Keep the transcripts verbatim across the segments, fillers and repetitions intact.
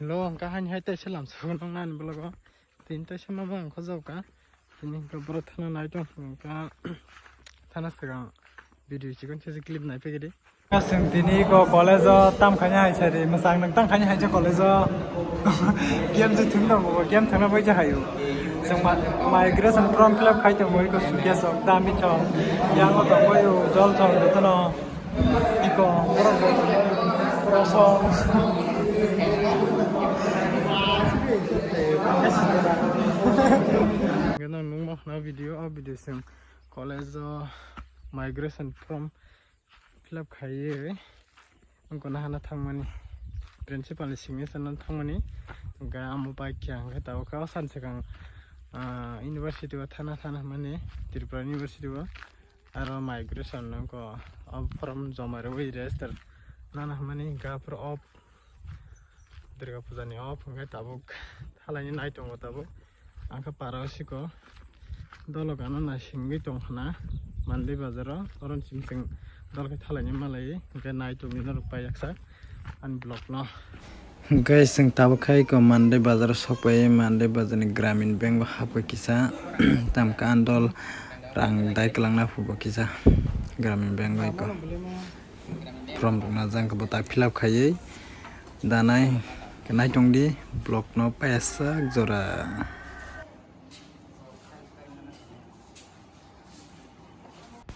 Lo hwnkha haini hai teisa lamsao nang nani vlog o. Tini teisa mama ang khojak kha. Tini hwnkha borok thana nai tong hwnkha thana swkang video chikon khe clip nai pegedi. Chwng tini ko college o tam khaina hai sari, mwchang nang tam khaina hai college o. Game je thung dong, game thangna bai je hayu. Chwng ma-, migration form fill up khai tong bai ko suitcase o dami chong. Yang o tong bai o jol chong jotono. Iko, borok, borok song. Gana nung ma khna video, o video sing college o migration form fill up khaiwi wngkona hana thangmani, principal ni signature no thangmani, hwnkhe amo bai khe hwnkhe tabuk khe o sanse kang, ah, university o thana thana hwnmani, Tripura University o. Aro migration no ko o form joma rwui register nana hwnmani, hwnkhe aphuru o Durga Puja ni off hwnkhe tabuk thalaini nai tongo tabuk. Ang khe para o siko dolo gana nai singwi tong khna Mandai bazar o, oro ni simi chwng dol khe thalaini malai hwnkhe nai tongwi norok pai yaksa ani vlog no. Guys, chwng tabuk khai ko Mandai bazar o sok pai, Mandai bazar ni Gramin Bank o hapkha kisa, tam khe ang dol rang dai kwlangna phubo kisa Gramin Bank o iko. Form rok najak khe bwtak fill up khaiwi danai khe naitong di vlog no paisa jora.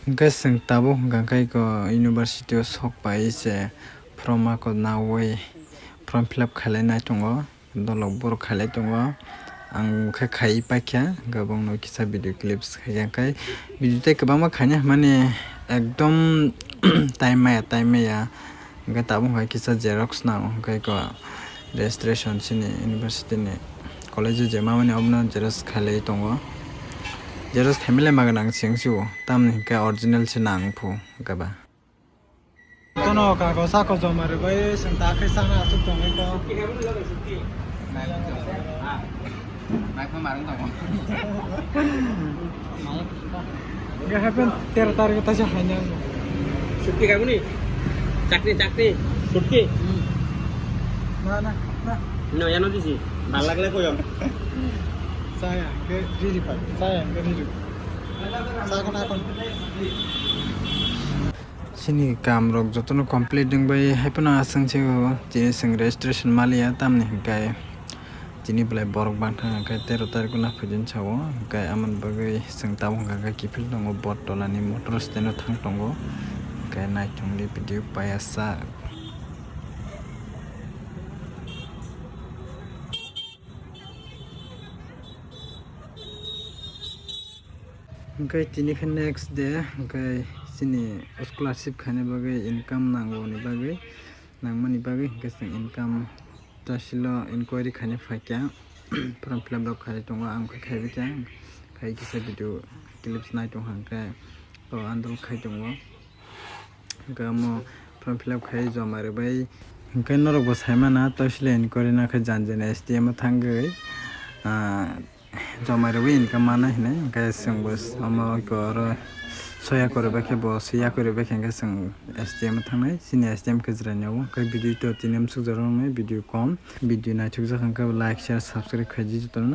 Hwnkhe chwng tabuk hwnkha khe iko university o sok pai se form ako nawi form fill up khailai nai tongo. Dolok borok khailai tongo, ang khe khaiwi paikha, hwnkhe bongno kisa video clips khaikha, hwnkhe video tei kwbangma khaina hwnmani ekdom time maya, time maya, hwnkhe tabuk hai kisa xerox nango, hwnkhe iko registration chini university ni college o je mamani obono xerox khailai tongo, xerox khaimilai maga nang chwng sio, tamni hwnkhe original se nang phu hwnkhe ba. Tono kago sako joma rwbai chwng ta khe chana aswk tongwi kho. Naikhe marwng tongo. Hwnkhe happen tero tarikh o taisa haina. Sutti kabuni? Chakni, chakni, sutti? Hmm. Na, na, na. No, yano disi. Bal lagle koyong. Saya, hwnkhe riri pai. Saya, hwnkhe riri. Sakon akon. Chini kam rok jotono complete wngbai hai phano aswk se o, chini chwng registration maliya, tamni hwnkhe chini belai borok bangkha, hwnkhe tero tarikh o nang phaidi sao, hwnkhe amoni bagwi chwng tabuk hwnkha khe kiphil tongo, bot tola ni motor stand o thang tongo, hwnkhe naithok di video paiya sa. Hwnkhe tini khe next day, hwnkhe chini scholarship khaina bagwi, income nango ni bagwi, nangmani bagwi hwnkhe chwng income tasilo inquiry khaina phaikha, form fill up rok khai tongo, ang khe khaibaikha, khai kisa video clips nai tongkha, hwnkhe o andro khai tongo. Hwnkhe omo form fill up khai joma rwbai. Hwnkhe norokbo saimano, toisle inquiry no khe jani jani S D M o thangwi, ah, joma rwbai income mana hinwi. Hwnkhe chwngbo omo oro soya kwrwi bai khe bo soya kwrwi bai khe hwnkhe chwng S D M o thangnai. Chini S D M khe jwraini obo. Hwnkhe video to tini amsuk jora wngnai, video kom. Video naithokjak hwnkhe like, share, subscribe khaidi jotono.